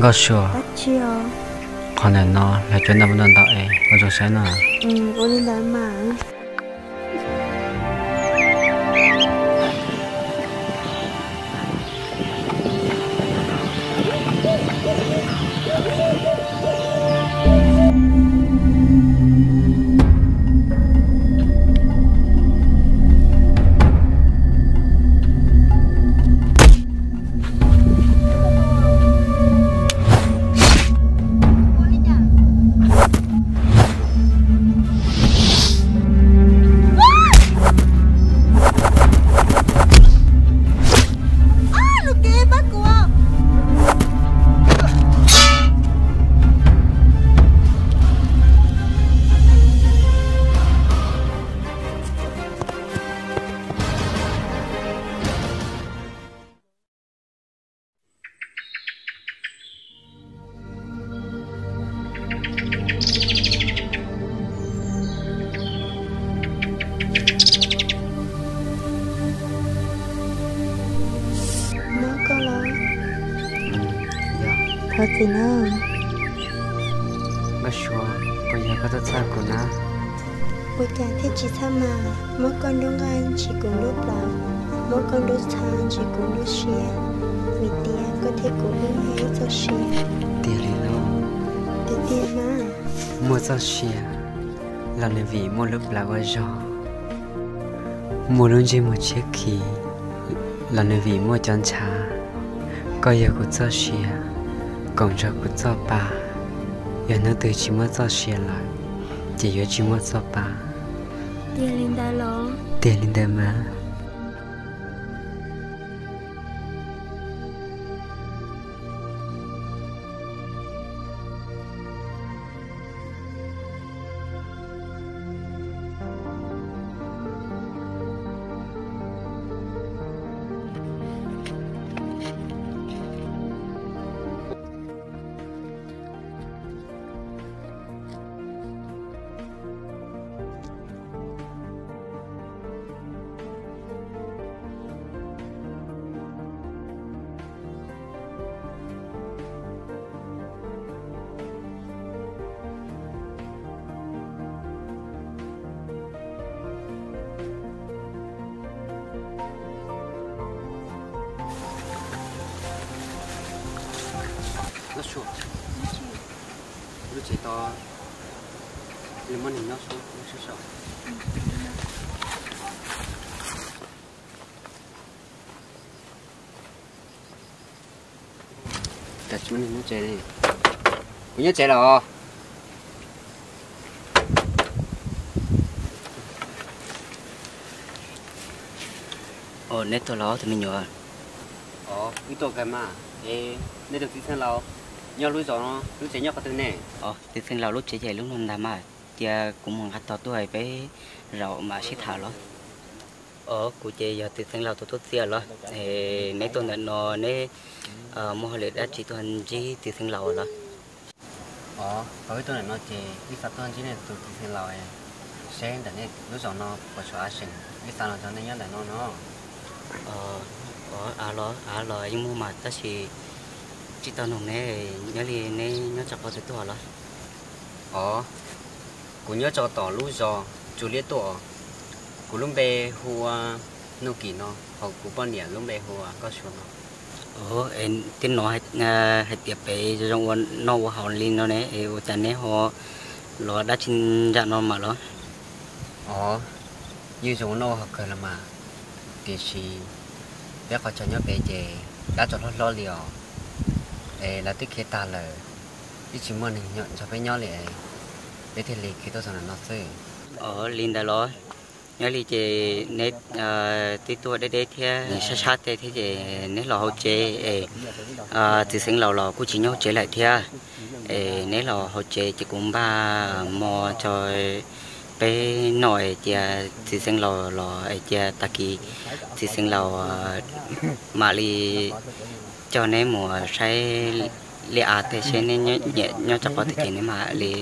Nkauj Sua, qhov ntawm no lawv cov ntaj muaj ntau ntau es ua zoo saib no. Mob koj los? Thov txim na. Nkauj Sua, puas yog koj tuaj txhawj kuv na? Ua cas thiaj tsis txhawj mas, muab koj nruab nqaij ntsis kuv nruab plawv, muab koj nruab txha ntsis kuv nruab siab, vim tias koj thiab kuv wb yog ib txoj sia. Tiag li los? Tiag tiag mas. Muaj txoj sia los nws vim muaj lub plawv ua zog, muaj lub ntsej muag tshiab khiv los nws vim muaj cov ntshav. Koj yog kuv txoj sia, koom nrog kuv txoj pa. Yog hnub twg tsis muaj txoj sia lawm, ces yuav tsis muaj txoj pa. Tiag li ntawd los? Tiag li ntawd mas. Lub tsev to, muab neeg nyob sub sub so. Kuv nyob tsev los? Neb tuaj los tus me nyuam? Wb tuaj kawg mas. Es nej tus txiv xeev laus nyob lub zos no, lub tsev nyob qhov twg ne? Txiv xeev laus lub tsev ces lub no ntag mas. Cia kuv mus nqa tos tuaj peb zaum mam sib tham los. Kuv ces yog txiv xeev laus tus tub txiaj los. Neb tuaj ntawm no neb muaj hauj lwm dab tsi tuaj ntsib txiv xeev laus los? Os, thaum wb tuaj ntawm no ces wb xav tuaj ntsib nej tus txiv xeev laus, seb ntawm nej lub zos no puas tshuav av seem, wb xav los nrog nej nyob ntawm no no. Os, av los, av los yeej muaj mas tab sis tsis tau nug neb, nyob li neb nyob rau qhov twg tuaj los? Os, kuv nyob rau tom lub zos Tsuas Liab tuaj. Kuv lub npe hu ua Nuj Kim no, ho kuv poj niam lub npe hu ua Nkauj Sua no. Os, twb hnov hais tias pem zoo zoo ua noj ua haus li no ne, es ua cas neb ho los dab tsi nram no mas los? Os, yeej zoo ua noj ua haus kawg los mas, tiam sis peb qhov chaw nyob pem ces dab tsov hlob hlob li os, es lawv twb khiav tag lawm, twb tsis muaj neeg nrog peb nyob li, peb thiaj li khiav tuaj txog ntawm no xwb. Os, li ntawd los? Nyob li ces neb twb tuaj deb deb thiab sab sab tej thiab ces neb los hauv tsev es txiv xeev laus los kuj tsis nyob hauv tsev lawm thiab. Es neb los hauv tsev ces kuv npaj mov rau peb noj es cia txiv xeev laus los es cia tag kis txiv xeev laus mam li coj neb mus saib liaj av tej seb neb nyiam nyob rau qhov twg ces neb mam li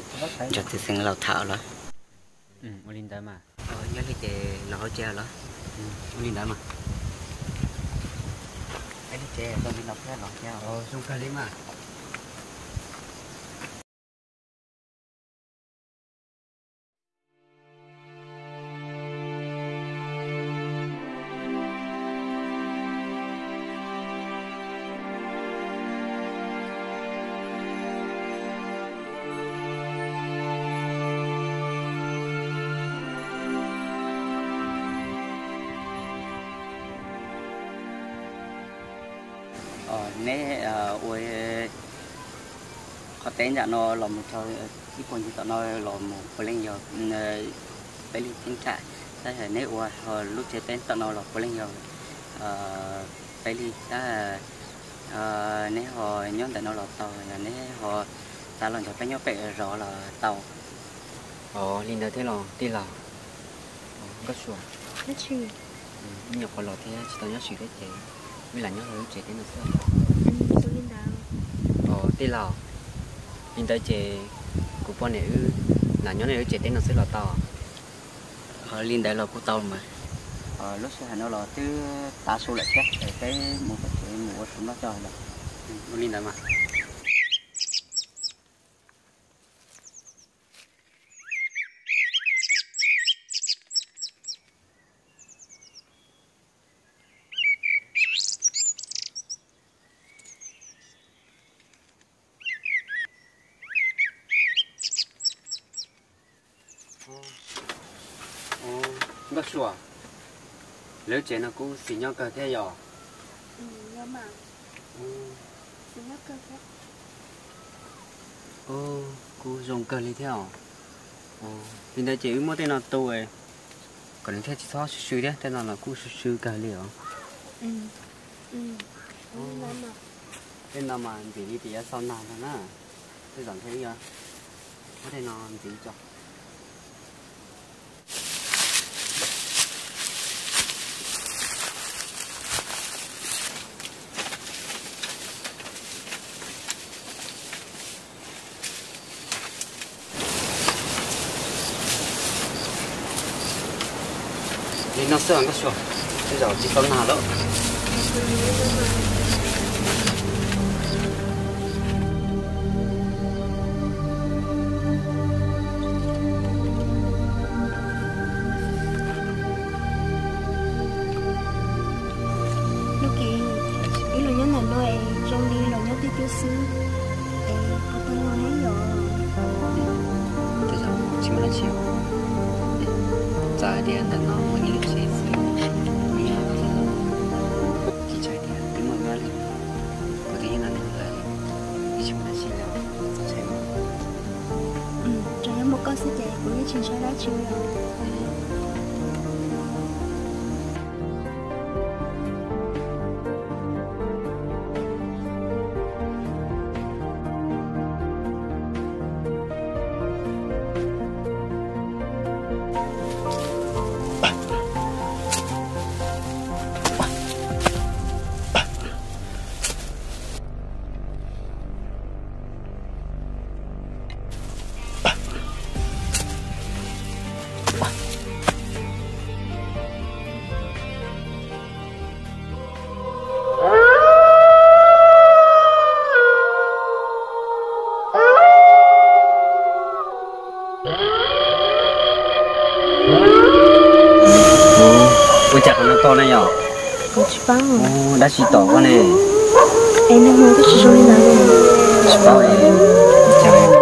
nrog txiv xeev laus tham los. Ua li ntawd mas. Nyob li ces los hauv tsev los? Ua li ntawd mas. Zoo kawg li mas. Neb ua qhov teb nram no los mus rau ib puag ncig tom no los mus puav leej yog peb li thib nram, tab sis neb ua lub tsev teb tom no los puav leej yog peb li, tab neb ho nyob ntawm no los tau, yog neb ho xav los nrog peb nyob pem zos los tau. Ov, li ntawd thiab los tij laug. Nkauj Sua, wb nyuam qhuav los thiab tsis tau nyob swm thiab ces wb lam nyob hauv lub tsev teb no xwb. Ov, tij laug, li ntawd ces kuv poj niam wb lam nyob nej lub tsev teb no xwb los tau? Li ntawd los kuj tau mas. Lub sij hawm no los twb tav su lawm thiab, peb mus tom tsev mus ua su noj tso los. Ua li ntawd mas. Nkauj Sua, lub tsev no kuj xis nyob kawg thiab yom? Kuj zoo kawg li thiab os. Li ntawd ces wb muab tej no tu kom nws thiaj tsis txhob sw sw thiab, tej no los kuj sw sw kawg li os. Tej no mas ntxim li tias yuav xaus nag ntag na. Tej zaum ntshe wb yuav muab tej no ntxiv tso. Li no xwb os Nkauj Sua, tej zaum tsis xaus nag lawm. Nuj Kev, wb los nyob ntawm no es zoo li los nyob twj ywm xwb es puas tau los thiab yom? Tej zaum tsis muaj dab tsi, txawm hais tias ntawm no muaj ib lub tsev xwb, ib yam li tsis txawj hais tias twb muaj dab li, kuv twb yeej nyob ntawm no lawm, yeej tsis muaj dab tsi li, txhob ntshai mas. Tsuas yog muaj koj xwb ces kuv yeej tsis ntshai dab tsi li os. Ua cas qhov no tog na yom? Kuv tsis paub. Dab tsi tom koj ne? Es nag hmo twb tsis zoo li ntawd li. Tsis paub es, ua cas